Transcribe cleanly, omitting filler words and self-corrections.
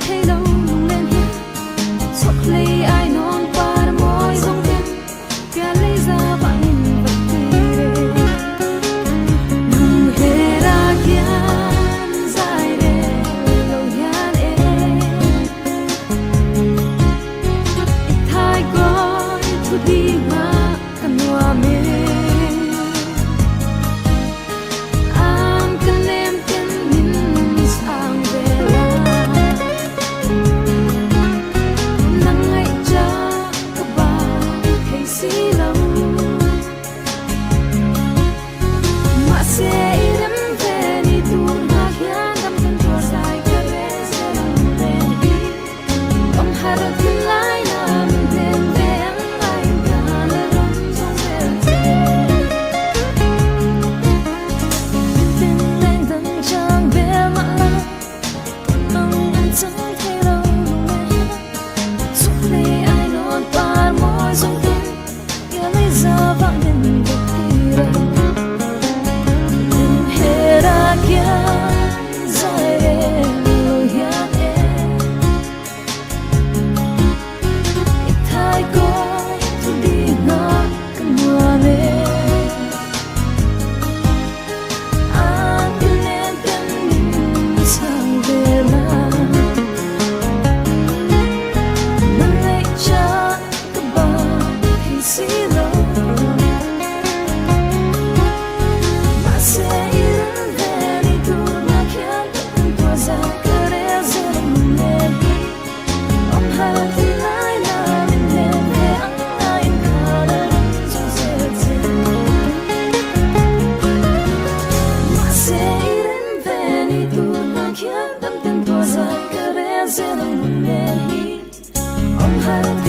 thei lo lunglen hian chhawk hlei ai nawn par mawi zawng ten pian lei za vah min va tir e. Lungher ah khian zai rel lo hian e. I thai kawi thu ding ah ka nuam e. Ang ka nem ten min sang ve la. Nang ngaih cha ka ba thei si lo. Mahse i rem ve ni tur nghak hian dam ten tuar zai ka rel zel ang len hi. Awm har thin lai na min hnem ve ang aiin ka la rawn zawng zel che. Min tin leng dang chang bel mah la, tawn mang an chang thei lo lung leh hian. Chuk lei ai nawn par mawi zawng ten, ia lei za vang min vek tir a. Lungher ah khian zai rel lo hian e. I thai kawi thu ding ah ka nuam e. An ka nen ten min chhang ve la. Nang ngaih cha ka ba thei si lo. Mahse i ram ve ni tur nghak hian ka tan tuar zai ka rel zel ang lunglen hi. Awm har thin lai na min hnem ve ang aiin kha la rawn zawng zel che. Mahse i rem ve ni tur nghak hian dam ten tuar zai ka rel zel ang lunglen hi. Awm har thin.